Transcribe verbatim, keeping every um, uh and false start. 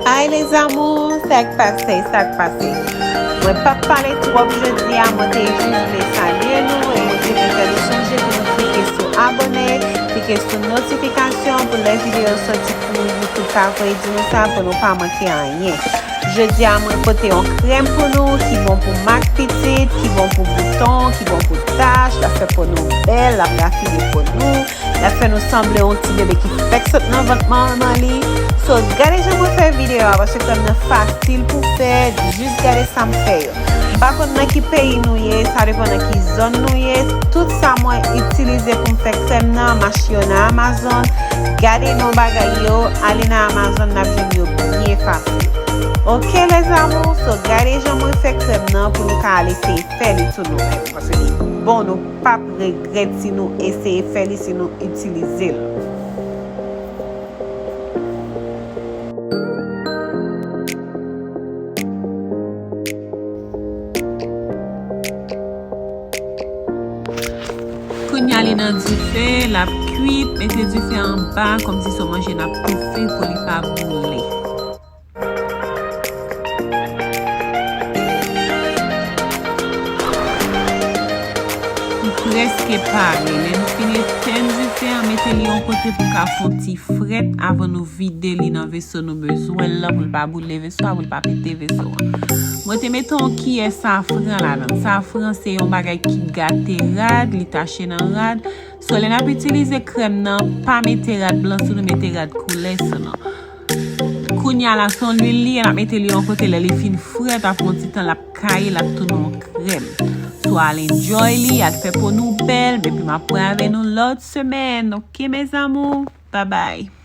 Hi les amours, sa k pase, sa k pase. Mwen p ap pale twòp jodi a, mwen te jis vle salye nou e mwen te vle fè nou sonje pou nou klike sou abòne, klike sou notifikasyon pou lè videyo soti pou YouTube ka voye di nou sa pou nou pa manke anyen. Jodi a mwen pote yon krèm pou nou ki bon pou mak pitit, ki bon pou bouton, ki bon pou tach, l ap fè po nou bèl, l ap rafine po nou. L ap fè nou sanble yon ti bebe ki fèk sot nan vant manman li. So, gade jan mwen fè videyo a, paske krèm nan fasil pou fè, jis gade sa m fè yo. M pa konn nan ki peyi nou ye, sa depann nan ki zòn nou ye. Tout sa mwen itilize pou m fè krèm nan, m achte yo nan Amazon. Gade non bagay yo, ale nan Amazon, n ap jwenn yo byen fasil. Oke, les amours, so gade jan mwen fè krèm nan pou nou ka al eseye fè li tou nou menm. Paske li bon, nou p ap regrèt si nou eseye fè li, si nou itilize l. Kounye a li nan dife, l ap kwit, mete dife anba, kòmsi se yon manje n ap toufe pou li pa boule. Li prèske pare. Lè nou fin etenn dife an, mete li yon kote pou ka fè yon ti frèt avan nou vide li nan veso nou bezwen l lan pou l pa boule veso a, pou l pa pete veso an. Mwen te mete yon kiyè safran ladan l. Safran se yon bagay ki gate rad, li tache nan rad. So, lè n ap itilize krèm nan, pa mete rad blan sou nou, mete rad koulè sou nou. Kounye a la, se yon lwil li ye, n ap mete li yon kote, lè li fin frèt, apre yon ti tan, l ap kaye, l ap tounen yon krèm. So, al enjoy li, al fè po nou bèl, epi m ap wè avè nou lòt semèn. Oke, mes amours? Bye bye.